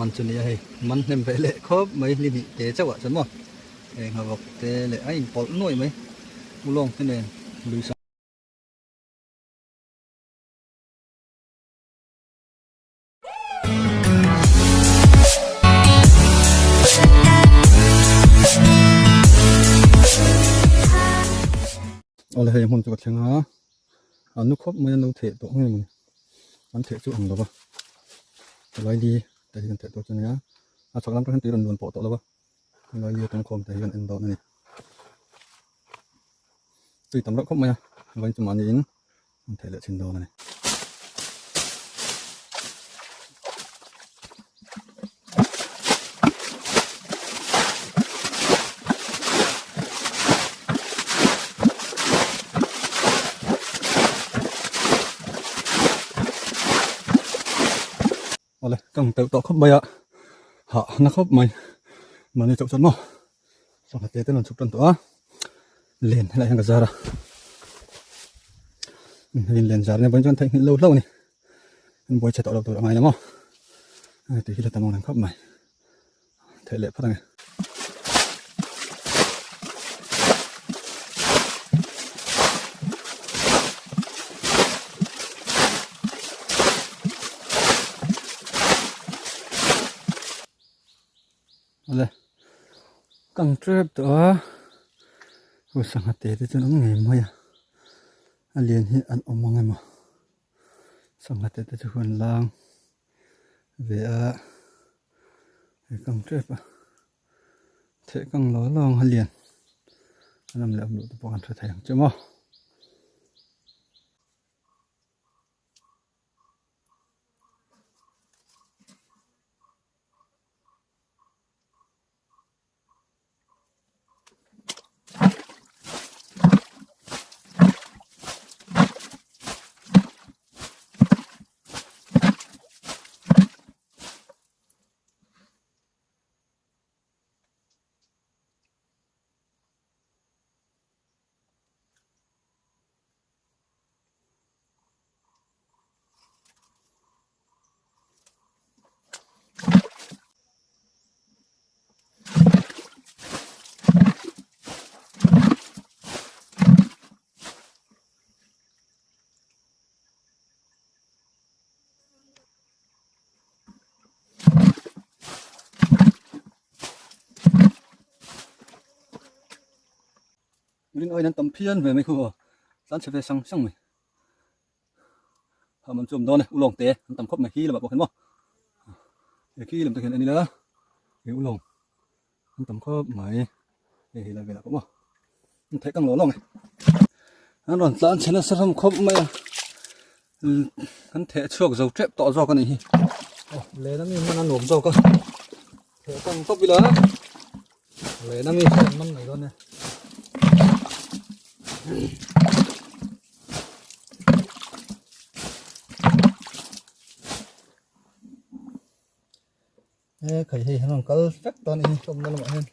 man chu nia hei man hnem ve leh khawp mai hli hnih te chauh ah chuan maw hei nghavawk te leh a inpawlh nuaih mai ulawng te nen lui sang Awle hei hmun chu ka thleng a a nu khawp mai an lo theh tawh ngei mai an theh chu ang lo va helai li te hi an theh tawh chu a nia a chhak lam pawh hian tui rawn luan pawh tawh lo va helai li atang khawm te hi an en dawn a ni tui tam reuh khawp mai a vawiin chu mahni in an theh leh thin dawn a ni. Awle ka ang teuh tawh khawp mai a hah na khawp mai mahni chauh chuan maw sangha te te an rawn chhuk tan tawh a len helaiah hian ka zar a hei len zar nia vawiin chuan theihnghilh lo hlauh a ni an buai chhe tawh lo tur a ngai lo maw tih hi la tam ang reng khawp mai theih leh phawt ang e. Awle kang tep tawh a aw sangha te te chuan awm ngei mai a a lian hi an awm ang emaw sangha te te chu huan lang ve a hei kang tep a theh kang lo lo ang a lian an awm leh awm loh te pawh kan hre thei ang che maw. Rin aiin an tam phian ve mai khu aw tlan chhe ve sang sang mai ha man chu awm dawn e ulawng te an tam khawp mai hi lamah pawh hian maw he khi lam te hian en ila he ulawng an tam khawp mai hei he lai velah pawh maw an theih kang lo lawng e an rawn tlan chhe nasa hlawm khawp mai a an theh chhuak zo tep tawh zawk a nih hi aw len ami hman a nuam zawk a theh kang tawp ila len ami hian man mai dawn e. He khai hei han rawn kal vek dawn a ni hlawmna lamah hian.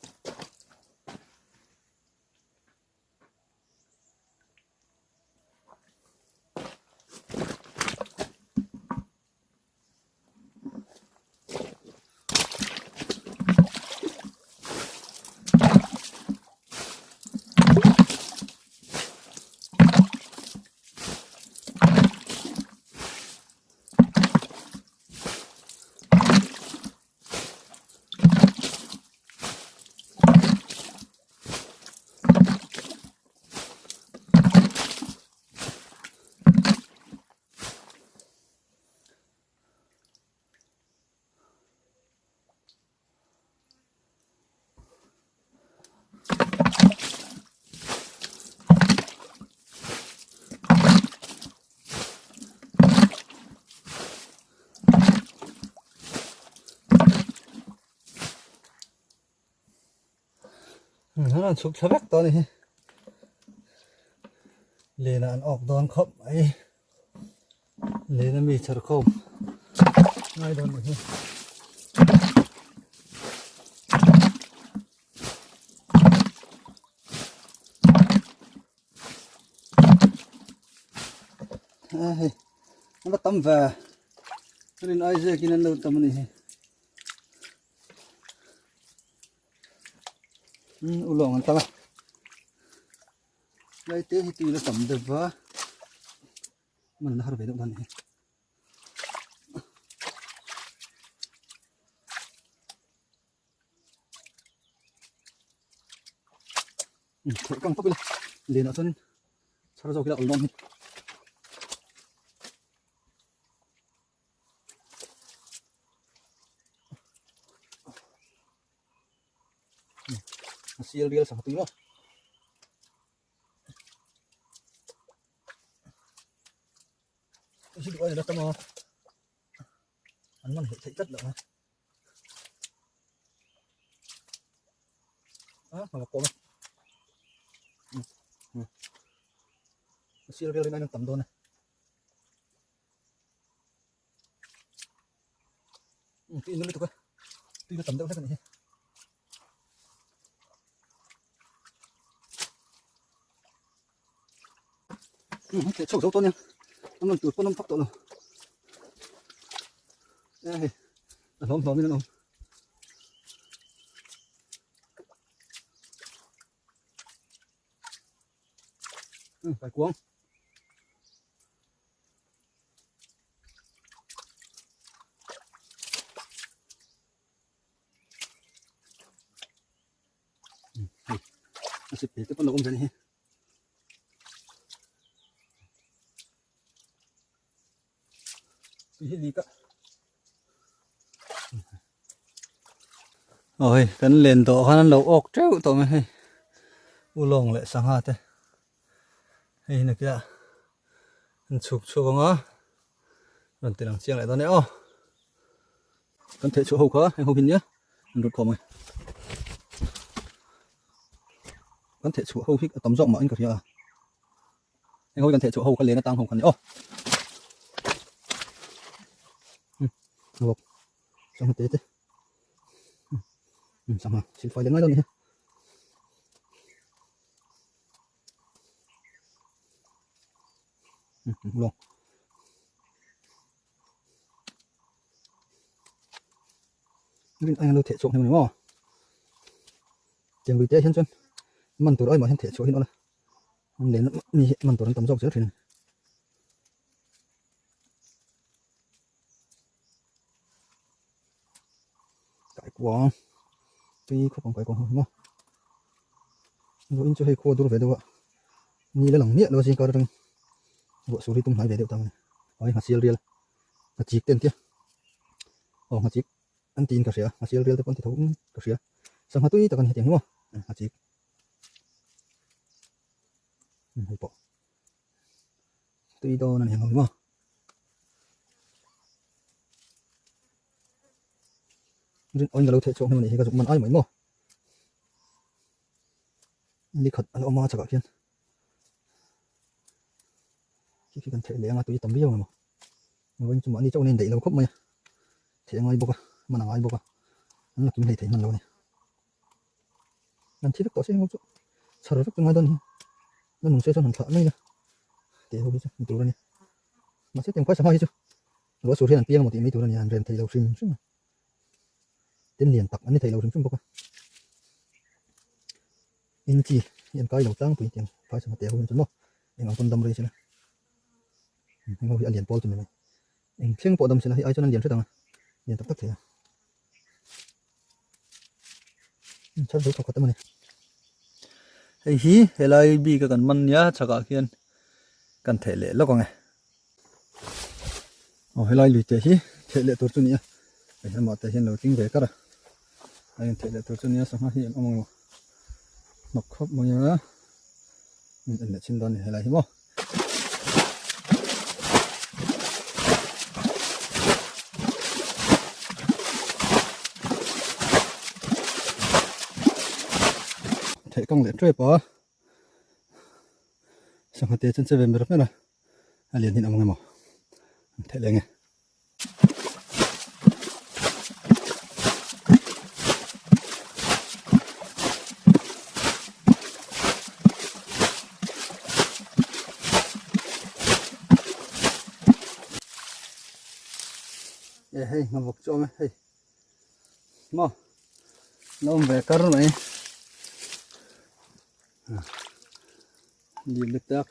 An chhuk thla vek tawh a ni hi len ah an awk dawn khawp mai len a mi chher khawm ngai dawn a ni hi. A hei an va tam ve an in ai zek in an lo tam a ni hi. Ulawng an tam a. Lai te hi tui la tam deuh va. Man la har ve deuh dan hi. Theh kang tawp ila lenah chuan chhar zawk ila awlawm hi. A sial rial sangha tui maw. Hi duh ai la tam a. An man hleih theih tlat loh a. A hma kawm a. A sial rial in an tam dawn a. Tui in lutuk a. Tui la tam deuh hlek a nih hi. Hei chho zo tawh nia an rawn tur pawn awm fak tawh lo e hei a hlawm hlawm in an awm phải cuống hei a sip te pawn lo awm ve a ni hi. Tui hi lik a. Aw hei kan len dawh khan an lo awk teuh tawh mai hei ulawng leh sangha te hei hi nakinah an chhuk chhuak ang a rawn ti lang chiang leh dawn e aw. Kan theih chhuah ho kha heng ho hi nia an rut khawm a kan theih chhuah ho hi a tam zawk mah in ka hria a heng ho hi kan theih chhuah ho kha len atang ho kha ni aw sangha te te sangha silfai leh ngai dawn ni hi. Rin aiin a lo theh chhuak hnem a ni maw? Tiang lui te ah hian chuan man tur aimah hian theh chhuah hi an awm a, an len mi hi man tur an tam zawk zel thin a ni. Kaikuang tui khawp ang kaikuang ho hi maw? Vawiin chu hei khua dur ve deuh a, ni la lang miah lo a zingkar atangin ruah sur hi tum hnai ve deuh ta a ni. Ai nghasial rial. Nghachik te an tia aw nghachik an tiin ka hria nghasial rial te pawh an ti tho in ka hria sangha tui tak a ni hetiang hi maw nghachik hei pawh tui dawn a ni ang hi maw. Rin awin ka lo theih chhuak hnem a nih hi ka zuk man ai mai maw ni khat an awm a chakah khian. Khi khi kan theih leh anga tui tam viau ang emaw vawiin chu mahni chauh in a indaih lo khawp mai a theih a ngai bawk a hman a ngai bawk a an la kim hlei thei hman lo a ni an thi vek tawh se englo chu chhar vek chu ngai dawn a ni la nung se chuan han thlah mai ila tih ho hi chu ni tur a ni mahse tiang khuai sangha hi chu ruah sur hian an piang emaw tih mai tur a ni an rem thei lo hrim hrim a tin lian tak an ni thei lo hrim hrim bawk a. Inchi hi an kai lo tlangpui tiang phai sangha te ho hian chuan maw eng ang pawn dam rei sela heng ho hi a lian pawl chu ni mai eng thleng pawh dam sela hei ai chuan an lian hret ang a lian tak tak thei a chhar zo thawk khat em a ni. Hei hi helai bik a kan man nia chhakah khian kan theh leh lawk ang e. Aw helai lui te hi theh leh tur chu ni a hei amah te hian lo tling ve kar a a in theh leh tur chu ni a sangha hi an awm ang emaw hnawk khawp mai a min en leh chhin dawn a ni helai hi maw. Theh kang leh tep a sangha te chuan che ve mer mer a. A lian hin awm ang emaw an theih leh nge. E hei ngavawk chu awm e hei maw la awm ve kar mai. Lian lek tak.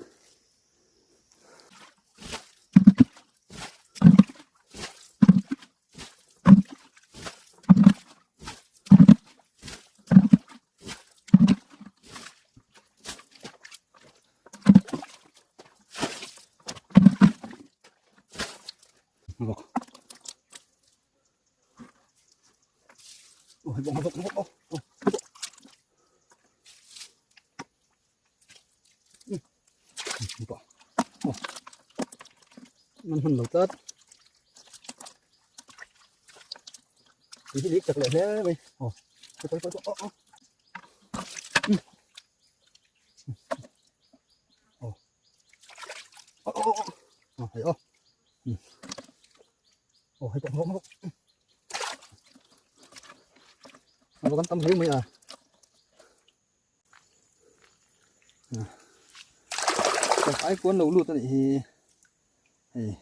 Bawk. Ôi, bawk, bawk, bawk, bawk. Bawk. Man hman lo tlat. Tui hi lik tak leh hle mai. Aw, khawi khawi khawi aw. Aw. Aw aw aw. Aw hei aw. Aw hei pawh bawk. Aw kan tam hle mai a. Ai kuan lo lut a nih hi. Hei.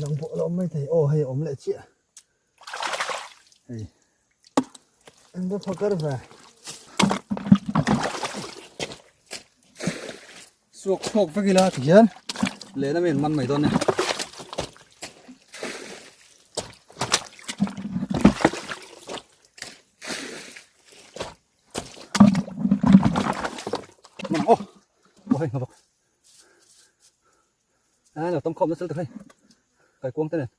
Nang pawh a la awm mai thei. Aw hei a awm leh chiah. Hei. An va phakar ve. Suak chhuak vek ila ti hian lehna mi an man mai dawn a ni. Man ang aw. Aw hei ngavak. A lo tam khawp nasa lutuk hei. Kaikuang te nen.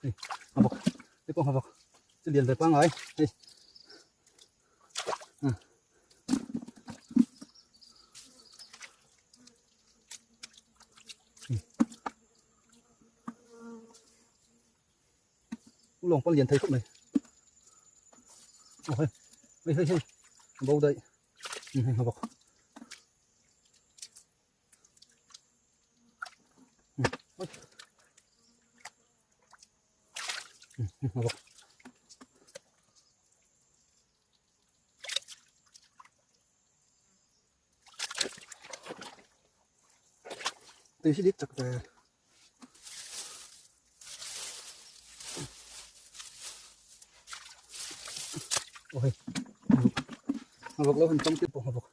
Hei ngavak. Hei pawh ngavak. Chu lian ve pangngai hei. Lawng pawn lian thei khawp mai. Aw hei hei hei hei bo daih hei hma bawk. Hma bawk. Tui hi dik chak ve. Ôi, ngavok lo han tawng te pawh ngavok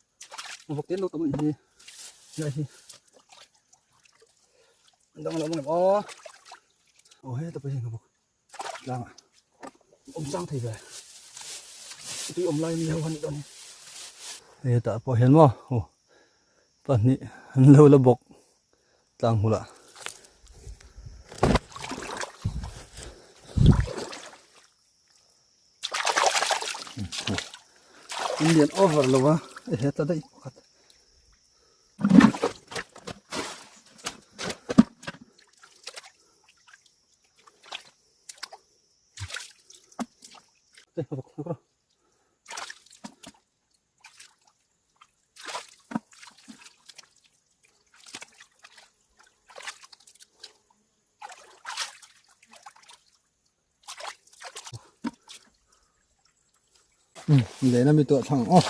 ngavok te lo tam hi lai hi dang lo mang aw aw he ta pawh hi ngavok tlang ah awm chang thei ve tui awm lai mi ho han dawn hi hetah pawh hian maw aw pahnih an lo la bawk tlang hmulah. An lian over lo a e he tla daih pakhat. Lehna mi tuah thlang aw.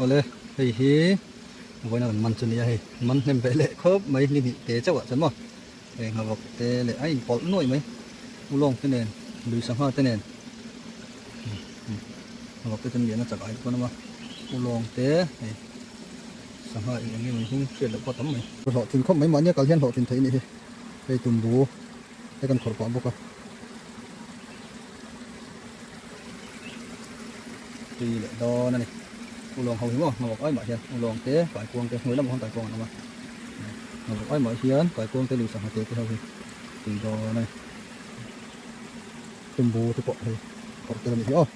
Awle hei hi vawiin a rawn man chu nia hei man hnem ve leh khawp mai ni hnih te chauh ah chuan maw hei nghavawk te leh a inpawlh nuaih mai ulawng te nen lui sangha te nen nghavawk te chuan lian a chak ai dawn a ulawng te hei sangha eng eng emaw hming hriat loh pawh a tam mai. Hlawhtlin khawp mai mahnia kal hian hlawhtlin theih a nih hi hei tumbu te kan khawrh pah bawk a. Tui leh dawn a ni. Ulawng ho hi maw Ngawk ai mah hian ulawng te kaikuang te hnuai lamah khan kaikuang an awm a. Ngawk ai mah hian kaikuang te lui sangha te te ho hi tui dawn a ni. Tumbu te pawh hei khawrh tel a nih hi aw.